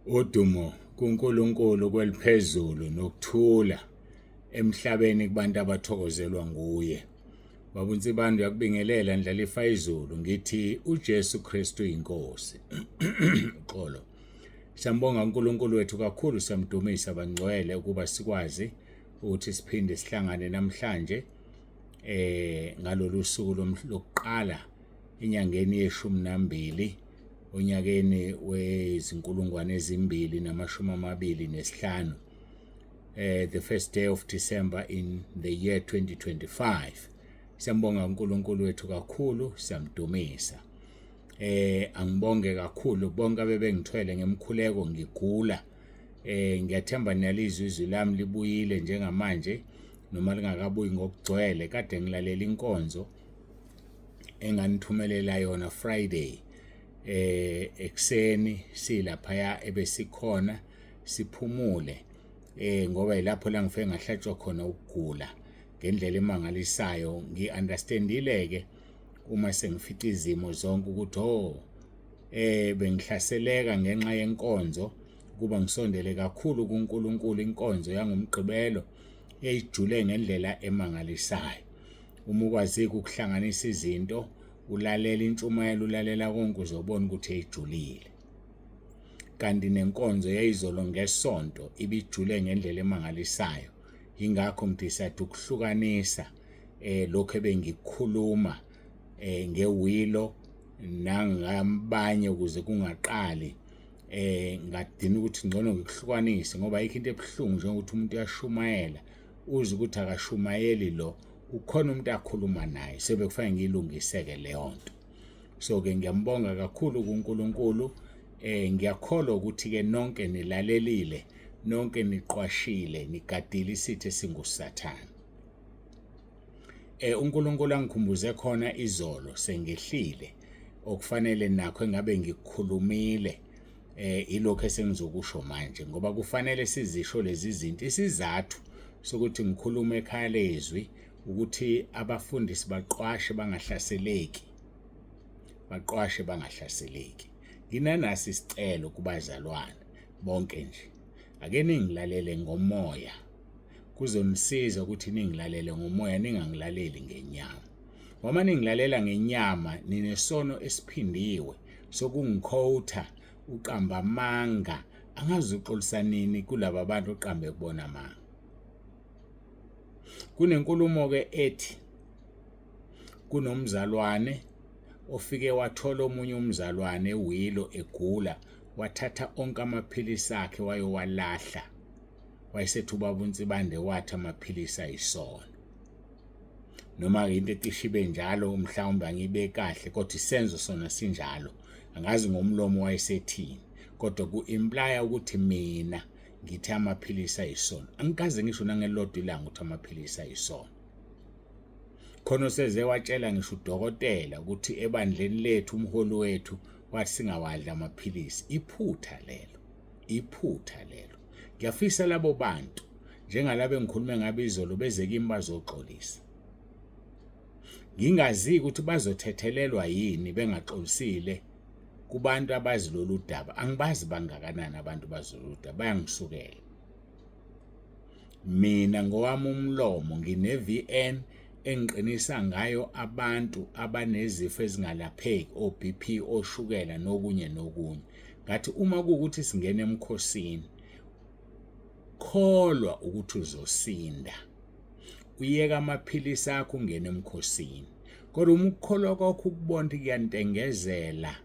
Udumo kuNkulunkulu kweliphezulu nokuthula emhlabeni kubantu abathokozelwa nguye. Baba uNsibande uyakubingelela ndlalifa izulu ngithi uJesu Kristu inkosi. Uxolo. Siyambonga uNkulunkulu wethu kakhulu siyamdumisa bangcwele ukuba sikwazi ukuthi siphinde sihlangane namhlanje ngalolu suku lokuqala enyangeni yeshumi nambili onyakeni wezinkulungwane 2025, the first day of December in the year 2025. Siyambonga uNkulunkulu wethu kakhulu, siyamdumisa. Angibonge kakhulu bonke abebengithwele ngemkhuleko ngigula. Ngiyathemba niyalizwa izwi lami libuyile njengamanje noma lingakabuyi ngokugcwele. Kade ngilalela inkonzo enganithumelela yona Friday ekseni silaphaya ebesikhona siphumule, ngoba yilapho la ngifike ngahlatshwa khona ukugula ngendlela emangalisayo. Ngi-understandile ke uma sengifica izimo zonke ukuthi oh bengihlaseleka ngenxa yenkonzo kuba ngisondele kakhulu kuNkulunkulu. Inkonzo yangoMgqibelo eyijule ngendlela emangalisayo. Uma ukwazi ukuhlanganisa izinto, ulalela intshumayelo, ulalela konke, uzobona ukuthi ejulile. Kanti nenkonzo yayizolo ngesonto ibijule ngendlela emangalisayo. Ingakho ngidecide ukuhlukanisa lokho ebengikukhuluma ngewilo nangabanye ukuze kungaqali ngadina ukuthi ngcono ngikuhlukanise, ngoba ayikho into ebuhlungu njengokuthi umuntu uyashumayela uze ukuthi akashumayeli lo, ukhona umuntu akhuluma naye. Sebekufanele ngiyilungise-ke leyo nto. So-ke ngiyambonga kakhulu kuNkulunkulu. Ngiyakholwa ukuthi-ke nonke nilalelile, nonke niqwashile, nigadile isitha esinguSathane. UNkulunkulu angikhumbuze khona izolo sengehlile okufanele nakho engabe ngikukhulumile, ilokho esengizokusho manje, ngoba kufanele sizisho lezi zinto. Isizathu sokuthi ngikhulume ekhaya lezwi ukuthi abafundisi baqwashe bangahlaseleki, baqwashe bangahlaseleki. Nginanasi isicelo kubazalwane bonke nje, ake ningilalele ngomoya, kuzonisiza ukuthi ningilalele ngomoya, ningangilaleli ngenyama. Ngoba ningilalela ngenyama ninesono esiphindiwe sokungikhowutha, uqamba amanga. Angazi uxolisa nini kulaba bantu oqambe kubona amanga. Kunenkulumo-ke ethi kunomzalwane ofike wathola omunye umzalwane ewilo egula, wathatha onke amaphilisi akhe wayowalahla, wayesethi ubaba uNsibande wathi amaphilisi ayisono. Noma into ecishe ibe njalo, mhlawumbe angibe kahle, kodwa isenzo sona sinjalo. Angazi ngomlomo wayesethini, kodwa ku-implya ukuthi mina ngithi amaphilisi ayisono. Angikaze ngisho nangelilodwa ilanga ukuthi amaphilisi ayisono. Khona oseze watshela ngisho udokotela ukuthi ebandleni lethu umholi wethu wathi singawadli amaphilisi. Iphutha lelo, iphutha lelo. Ngiyafisa labo bantu njengalabo engikhulume ngabo izolo beze kimi bazoxolisa. Ngingazi ukuthi bazothethelelwa yini bengaxolisile kubantu abazi lolu daba. Angibazi bangakanani abantu bazi lolu daba, bayangisukela. Mina ngowami umlomo ngine-VN engiqinisa ngayo abantu abanezifo ezingalapheki, o-BP, oshukela nokunye nokunye. Ngathi uma kuwukuthi singena emkhosini, kholwa ukuthi uzosinda, uyeka amaphilisi akho ungene emkhosini. Kodwa uma ukukholwa kwakho ukubona ukuthi kuyantengezela,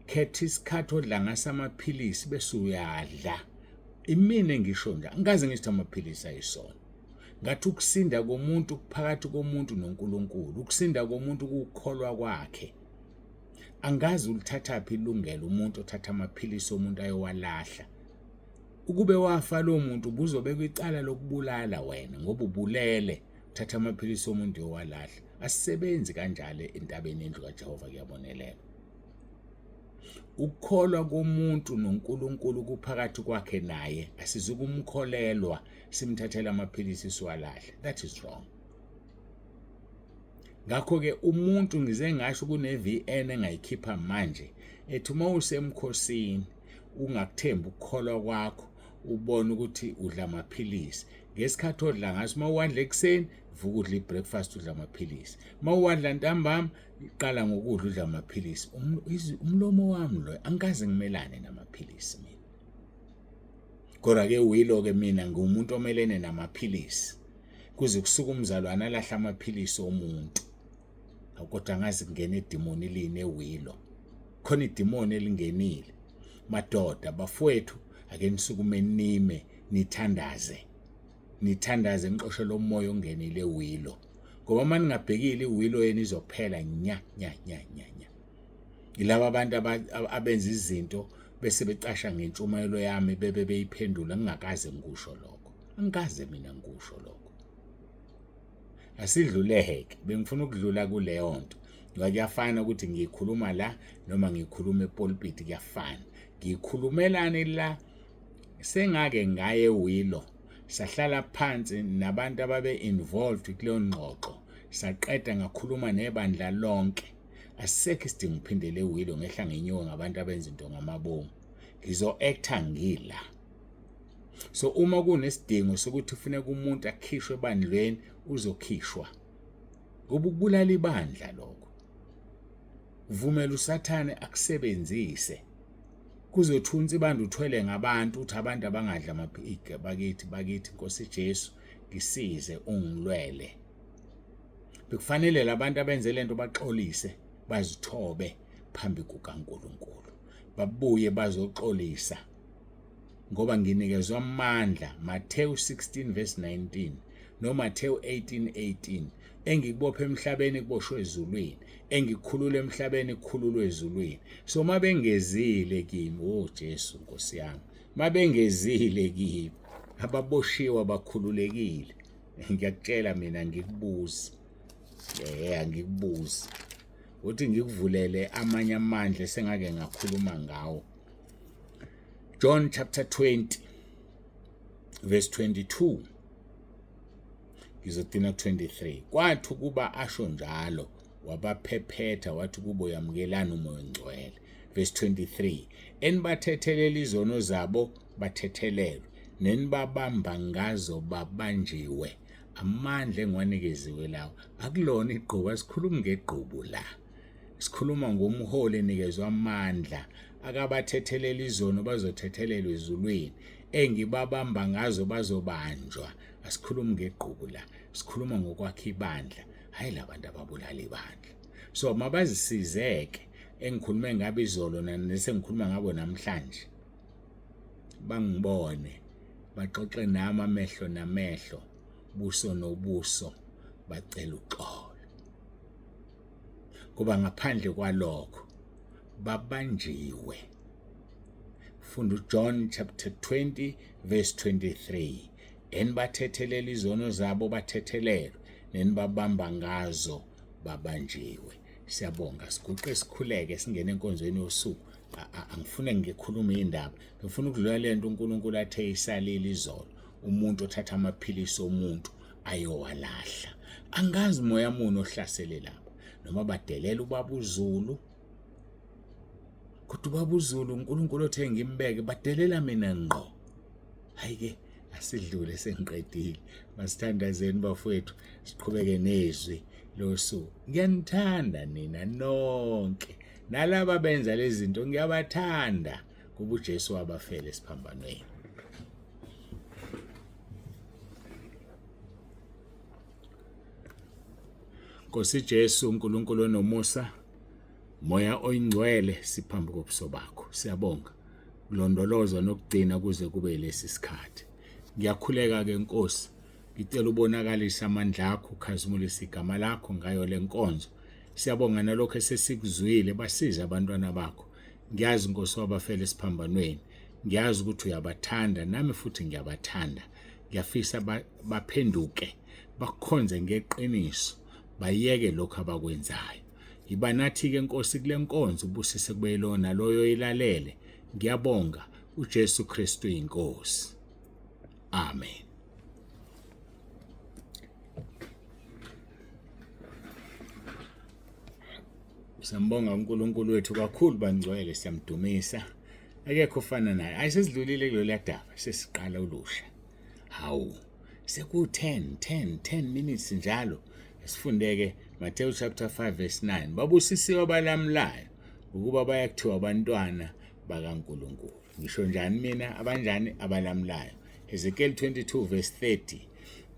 khetha isikhathi odla ngaso amaphilisi bese uyadla. Imina engisho nje, angikaze ngithi amaphilisi ayisono. Ngathi ukusinda komuntu kuphakathi komuntu noNkulunkulu, ukusinda komuntu kukholwa kwakhe. Angazi ulithathaphi ilungelo umuntu othatha amaphilisi omuntu ayowalahla. Ukube wafa lo muntu ubuzobekwa icala lokubulala wena, ngoba ubulele, uthatha amaphilisi omuntu uyowalahla. Asisebenzi kanjalo entabeni yendlu kaJehova, kuyabonelela. Ukukholwa komuntu noNkulunkulu kuphakathi kwakhe naye, asizukumkholelwa simthathela amaphilisi siwalahle. That is wrong. Ngakho-ke umuntu ngize ngasho kune-VN engayikhipha manje ethi uma usemkhosini Ungakuthembi ukukholwa kwakho, ubone ukuthi udla amaphilisi ngesikhathi odla ngaso. Uma uwadla ekuseni, vuka udla i-breakfast, udla amaphilisi. Uma uwadla ntambama, qala ngokudla, udla amaphilisi. Umlomo wami lo, angikaze ngimelane namaphilisi mina. Kodwa-ke wilo-ke mina ngiwumuntu omelene namaphilisi, kuze kusuke umzalwane alahle amaphilisi omuntu. Kodwa angazi kungena idimoni lini ewilo, khona idimoni elingenile. Madoda, bafowethu, ake nisukume nime nithandaze, nithandaze, nixoshe lo moya ongenile ewilo, ngoba uma ningabhekile iwilo yenu izophela nya nya nya nya nya. Yilaba abantu abenza izinto bese becasha ngentshumayelo yami bebe beyiphendula ngingakaze ngikusho lokho. Angikaze mina ngikusho lokho. Asidluleke, bengifuna ukudlula kuleyo nto ngoba kuyafana ukuthi ngikhuluma la noma ngikhuluma epulpit, kuyafana. Ngikhulumelani la? Sengake ngaye ewilo, sahlala phansi nabantu ababe involved kuleyo ngxoxo, saqeda ngakhuluma nebandla lonke. Asisekho isidingo ngiphindele ewilo, ngehla ngenyuka ngabantu abenza into ngamabomu. Ngizo-acta ngila. So uma kunesidingo sokuthi kufuneka umuntu akhishwe ebandleni, uzokhishwa, ngoba ukubulala ibandla lokho. Vumela uSathane akusebenzise kuzothunsa ibandla, uthwele ngabantu, uthi abantu abangadla amaphilisi. Bakithi, bakithi, Nkosi Jesu, ngisize, ungilwele. Bekufanele labantu abenze lento baxolise, bazithobe phambi kukaNkuluNkulu, babuye bazoxolisa, ngoba nginikezwa amandla. Matthew 16 verse 19 noMathewu 18 18: engikubopha emhlabeni kuboshwe ezulwini, engikukhulula emhlabeni kukhululwe ezulwini. So mabengezile kimi, oh Jesu Nkosi yami, mabengezile kimi, ababoshiwe abakhululekile. Ngiyakutshela mina, ngikubuzi, angikubuzi uthi ngikuvulele amanye amandla esengake ngakhuluma ngawo. John chapter 20 verse 22, ngizogcina 23. Kwathi ukuba asho njalo, wabaphephetha, wathi kubo, yamukelani uMoya oNgcwele. Verse 23: enibathethelela izono zabo bathethelelwe, nenibabamba ngazo babanjiwe. Amandla engiwanikeziwe lawo, akulona igqubu. Asikhulumi ngegqubu la, sikhuluma ngomholi enikezwa amandla. Akabathethelela izono bazothethelelwa ezulwini, engibabamba ngazo bazobanjwa. Asikhulumi ngegqubu la, sikhuluma ngokwakha ibandla, hayi labantu ababulala ibandla. So mabazisizeke engikhulume ngabo izolo nesengikhuluma ngabo namhlanje, bangibone, baxoxe nami amehlo namehlo, buso nobuso, bacela uxolo, kuba ngaphandle kwalokho babanjiwe. Funda uJohn chapter 20 verse 23: enibathethelela izono zabo bathethelelwe, nenibabamba ngazo babanjiwe. Siyabonga, siguqe sikhuleke, singene enkonzweni yosuku. Angifune ngikhulume indaba, ngifuna ukudlula lento uNkulunkulu athe isalile izolo, umuntu othatha amaphilisi omuntu ayowalahla. Angazi moya muni ohlasele lapha, noma badelela ubaba uZulu, kodwa ubaba uZulu uNkulunkulu othe ngimbeke, badelela mina ngqo. Hayi-ke, asidlule, sengiqedile. Masithandazeni bafowethu, siqhubeke nezwi losuku. Ngiyanithanda nina nonke, nalaba benza lezi zinto ngiyabathanda, kuba uJesu wabafela esiphambanweni. Nkosi Jesu, uNkulunkulu onomusa, Moya oyingcwele, siphambi kobuso bakho. Siyabonga kulondolozwa nokugcina kuze kube lesi sikhathi. Ngiyakhuleka ke Nkosi, ngicela ubonakalise amandla akho, ukhazimulise igama lakho ngayo lenkonzo. Siyabonga nalokho esesikuzwile, basize abantwana bakho. Ngiyazi Nkosi wabafela esiphambanweni. Ngiyazi ukuthi uyabathanda, nami futhi ngiyabathanda. Ngiyafisa baphenduke, bakukhonze ngeqiniso, bayeke lokho abakwenzayo. Yiba nathi-ke Nkosi kule nkonzo, ubusise kube yilona loyo oyilalele. Ngiyabonga, uJesu Kristu iNkosi. Amen. Siyambonga uNkulunkulu wethu kakhulu bangcwele, siyamdumisa. Akekho ofana naye. Ayi sesidlulile kulolu daba, sesiqala olusha. Hawu, seku-10 10 10 minutes njalo. Sifundeke Matthew chapter 5 verse 9. Babusisiwe abalamulayo ukuba bayakuthiwa abantwana bakaNkulunkulu. Ngisho njani mina abanjani abalamulayo? Ezekiel 22 verse 30.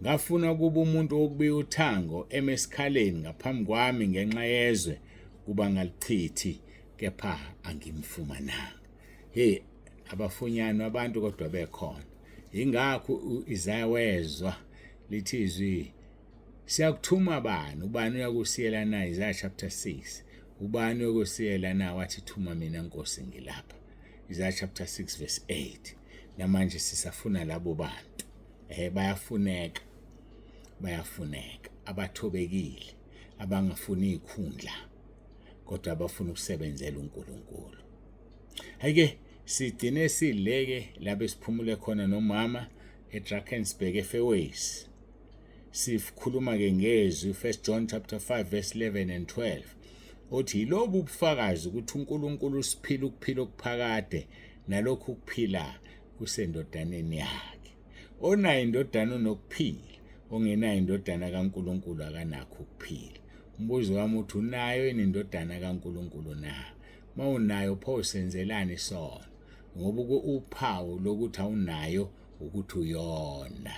Ngafuna ukuba umuntu wokubiya uthango eme esikhaleni ngaphambi kwami ngenxa yezwe kuba ngalichithi kepha angimfumananga. Hey, abafunyanwa abantu kodwa bekhona. Yingakho uIsaya wezwa lithi izwi siyakuthuma bani ubani uyakusiyela na Isaiah chapter 6 ubani uyakusiyela na wathi thuma mina Nkosi ngilapha Isaiah chapter 6 verse 8 namanje sisafuna labo bantu bayafuneka bayafuneka abathobekile abangafuni ikhundla kodwa abafuna ukusebenzela uNkulunkulu. Hayike sigcine sileke la besiphumule khona nomama eDrakensberg eFairways. Sikhuluma ke ngezwi 1 John chapter 5 verse 11 and 12 othi yilobu ubufakazi ukuthi uNkulunkulu usiphila ukuphila okuphakade nalokhu kuphila kusendodaneni yakhe. Onayo indodana unokuphila, ongenayo indodana kaNkulunkulu akanakho ukuphila. Umbuzo wami uthi unayo yini indodana kaNkulunkulu na? Mawunayo pho usenzelani isono? Ngoba uphawu lokuthi awunayo ukuthi uyona.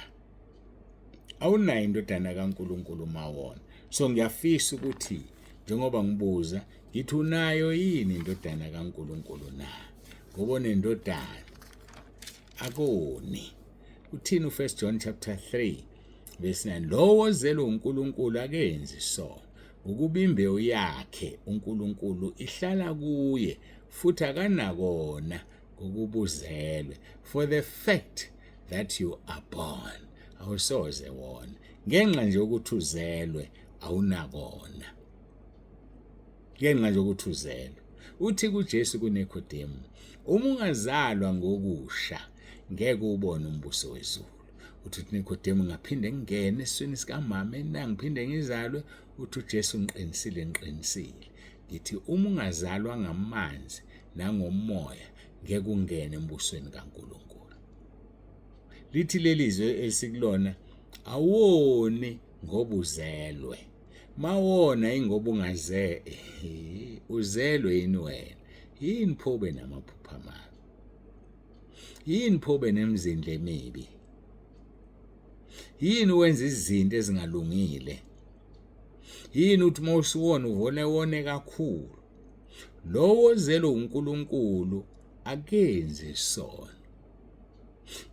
Awunayo indodana kaNkulunkulu mawona. So ngiyafisa ukuthi njengoba ngibuza ngithi unayo yini indodana kaNkulunkulu na? Ngoba onendodana akoni. Uthini u1 John chapter 3 verse 9 lowo ozelwe uNkulunkulu akenzi isono ukuba imbewu yakhe uNkulunkulu ihlala kuye futhi akanakona ngokubuzelwe for the fact that you are born awusoze wona ngenxa nje ukuthi uzelwe awunakona ngenxa nje ukuthi uzelwe. Uthi kuJesu kuNikodemu, uma ungazalwa ngokusha ngeke ubone umbuso wezulu. Uthi uNikodemu ngaphinde ngingene esiswini sikamama na ngiphinde ngizalwe. Uthi uJesu ngiqinisile ngiqinisile ngithi uma ungazalwa ngamanzi nangomoya ngeke ungene embusweni kaNkulunkulu. Lithi leli zwe esikulona awoni ngoba uzelwe. Mawona ingoba ungaze uzelwe yini wena? Yini pho ube namaphupha amabi? Yini pho ube nemizindlo emibi? Yini wenza izinto ezingalungile? Yini uthi uma usuwona uvone wone kakhulu? Lowo ozelwe uNkulunkulu akenzi isono.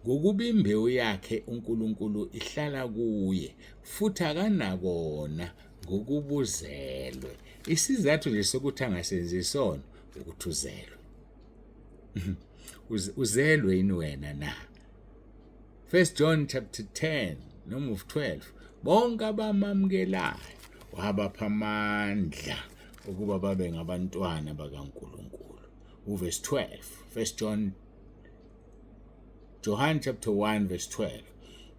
Ngokuba imbewu yakhe uNkulunkulu ihlala kuye futhi akanakona ngokubuzelwe. Isizathu nje sokuthi angasenzi isono ukuthi uzelwe. Uzelwe yini wena na? 1 John chapter 10 noma 12 bonke abamamukelayo wabapha amandla ukuba babe ngabantwana bakaNkulunkulu. Uverse 12 1 John Johan chapter 1 verse 12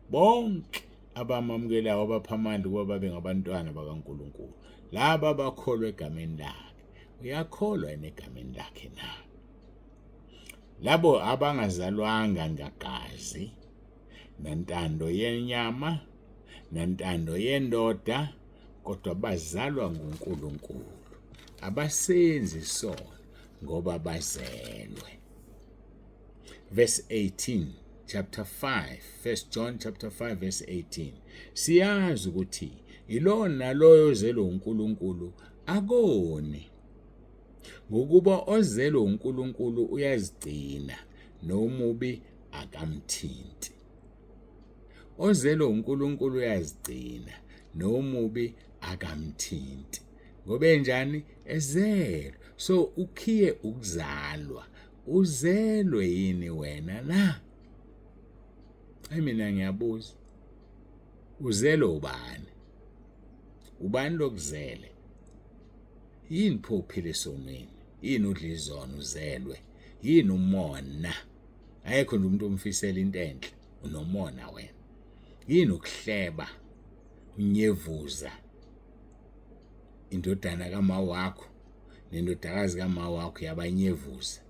bonke abamamukelayo wabapha amandla ukuba babe ngabantwana bakaNkulunkulu laba abakholwa egameni lakhe. Uyakholwa yini egameni lakhe na? Labo abangazalwanga ngagazi nantando yenyama nantando yendoda kodwa bazalwa nguNkulunkulu abasenzi isono ngoba bazelwe. Verse 18 chapter 5 1 John chapter 5 verse 18 siyazi ukuthi yilona naloyo ozelwe uNkulunkulu akoni ngokuba ozelwe uNkulunkulu uyazigcina nomubi akamthinti. Ozelwe uNkulunkulu uyazigcina nomubi akamthinti. Ngoba enjani? Ezelwe. So ukhiye ukuzalwa. Uzelwe yini wena na? Hayi mina ngiyabuza. Uzelwe ubani? Ubani lokuzele? Yini pho uphila esonweni? Yini udla izono uzelwe? Yini umona? Ayekho nje umuntu omfisela into enhle, unomona wena. Yini ukuhleba? Unyevuza indodana kama wakho nendodakazi kama wakho yabanyevuza.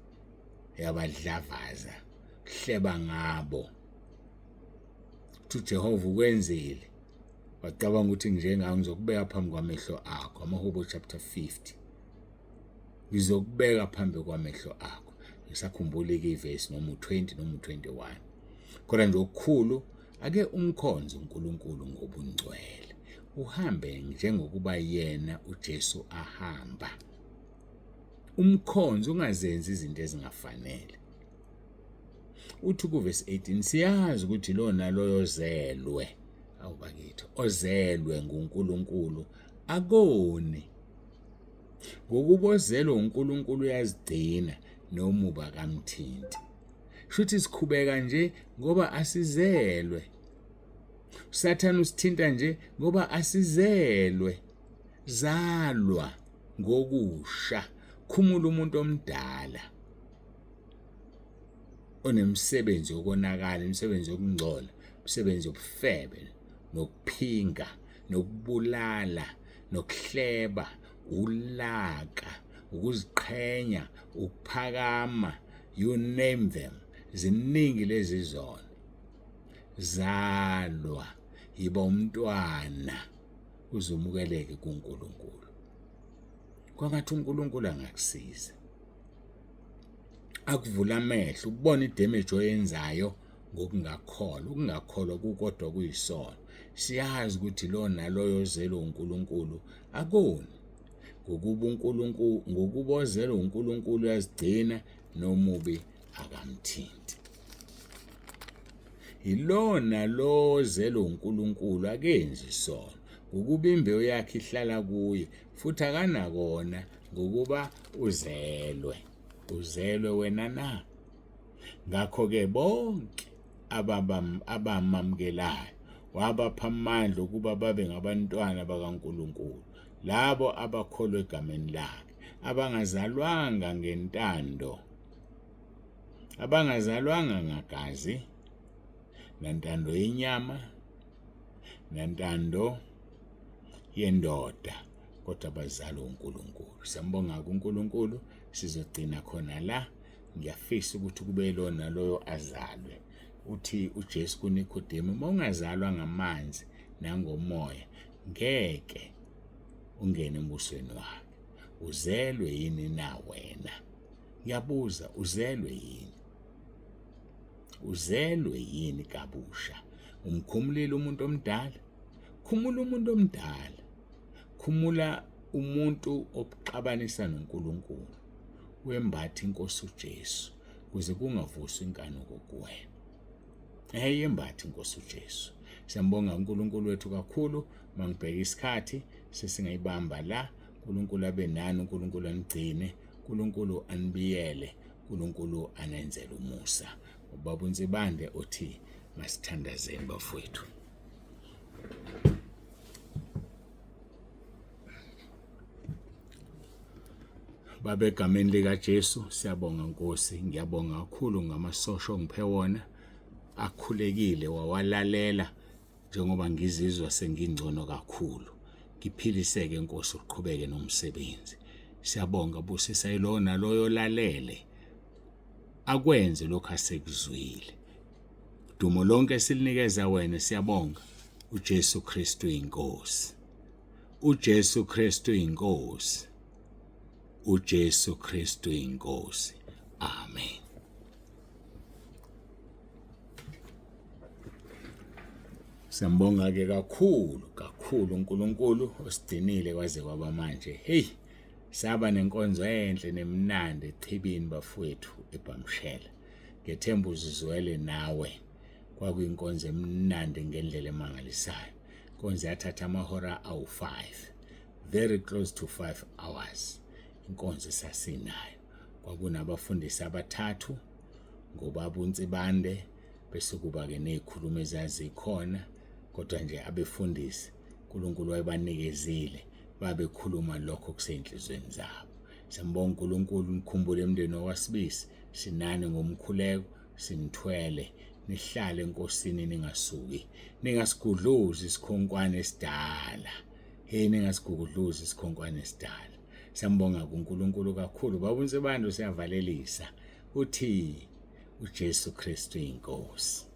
Uyabadlavaza, hleba ngabo. Uthi uJehova ukwenzile. Wacabanga ukuthi njengawe ngizokubeka phambi kwamehlo akho. AmaHubo chapter 50. Ngizokubeka phambi kwamehlo akho. Ngisakhumbula-ke ivesi noma u-20 noma u-21. Kodwa nje okukhulu ake umkhonze uNkulunkulu ngobungcwele. Uhambe njengokuba yena uJesu ahamba. Umkhonze ungazenzi izinto ezingafanele. Uthi kuvesi 18 siyazi ukuthi lo naloyo ozelwe awu bakithi ozelwe nguNkulunkulu akoni ngokuba ozelwe uNkulunkulu uyazigcina nomuba kamthinti. Shuthi sikhubeka nje ngoba asizelwe. USathane usithinta nje ngoba asizelwe. Zalwa ngokusha, khumula umuntu omdala onemisebenzi yokonakala, imisebenzi yokungcola, imisebenzi yobufebe nokuphinga nokubulala nokuhleba, ulaka, ukuziqhenya, ukuphakama, you name them. Ziningi lezi zono. Zalwa, yiba umntwana uzomukeleke kuNkulunkulu. Kwangathi uNkulunkulu angakusiza. Akuvula amehlo ubone idamage oyenzayo ngokungakholwa. Ukungakholwa kukodwa kuyisono. Siyazi ukuthi lo naloyo ozelwe uNkulunkulu akoni. Ngokuba uNkulunkulu ngokuba ozelwe uNkulunkulu uyazigcina nomubi akamthinti. Yilona lo ozelwe uNkulunkulu akenzi isono, ngokuba imbewu yakhe ihlala kuye, futhi akanakona ngokuba uzelwe. Uzelwe wena na? Ngakho-ke bonke abamamukelayo wabapha amandla ukuba babe ngabantwana bakaNkulunkulu, labo abakholwa egameni lakhe, abangazalwanga ngentando, abangazalwanga ngagazi, nantando yenyama, nantando yendoda, kodwa bazalwa uNkulunkulu. Siyambonga uNkulunkulu, sizogcina khona la. Ngiyafisa ukuthi kube lo naloyo azalwe. Uthi uJesu kuNikodemu, uma ungazalwa ngamanzi nangomoya, ngeke ungene embusweni wakhe. Uzelwe yini na wena? Ngiyabuza, uzelwe yini? Uzelwe yini kabusha? Umkhumulile umuntu omdala? Khumula umuntu omdala. Khumula umuntu obuxabanisa noNkulunkulu. Wembatha inkosi uJesu kuze kungavuswa inkanuko kuwena. Hey, yembatha inkosi uJesu. Siyambonga uNkulunkulu wethu kakhulu. Mangibheka isikhathi sesingayibamba la. uNkulunkulu abe nani, uNkulunkulu anigcine, uNkulunkulu anibiyele, uNkulunkulu anenzele umusa. Ubaba uNsibande uthi masithandazeni bafowethu. Baba egameni likaJesu siyabonga Nkosi, ngiyabonga kakhulu ngamasosha ongiphe wona akhulekile wawalalela njengoba ngizizwa sengingcono kakhulu. Ngiphiliseke Nkosi uqhubeke nomsebenzi. Siyabonga busisa yilowo naloyo olalele akwenze lokho asekuzwile. Dumo lonke silinikeza wena siyabonga uJesu Kristu inkosi. uJesu Kristu inkosi. uJesu Kristu inkosi. Amen. Siyambonga ke kakhulu kakhulu uNkulunkulu osigcinile kwaze kwaba manje. Hey, saba nenkonzo enhle nemnandi echibini bafowethu eBhamshela. Ngethemba uzizwele nawe. Kwakuyinkonzo emnandi ngendlela emangalisayo. Inkonzo yathatha amahora awu-5, very close to 5 hours. Inkonzo esasinayo. Kwakunabafundisi abathathu ngobaba uNsibande bese kuba-ke ney'khulumo ezazikhona kodwa nje abefundisi uNkulunkulu wayebanikezile babekhuluma lokho kusey'nhliziyweni zabo. Siyambonga uNkulunkulu, nikhumbule emndeni wakwaSibisi, sinani ngomkhuleko, sinithwele, nihlale eNkosini ningasuki, ningasigudluzi isikhonkwane esidala. Hey, ningasigudluzi isikhonkwane esidala. Siyambonga kuNkulunkulu kakhulu. Baba uNsibande siyavalelisa. Uthi uJesu Kristu inkosi.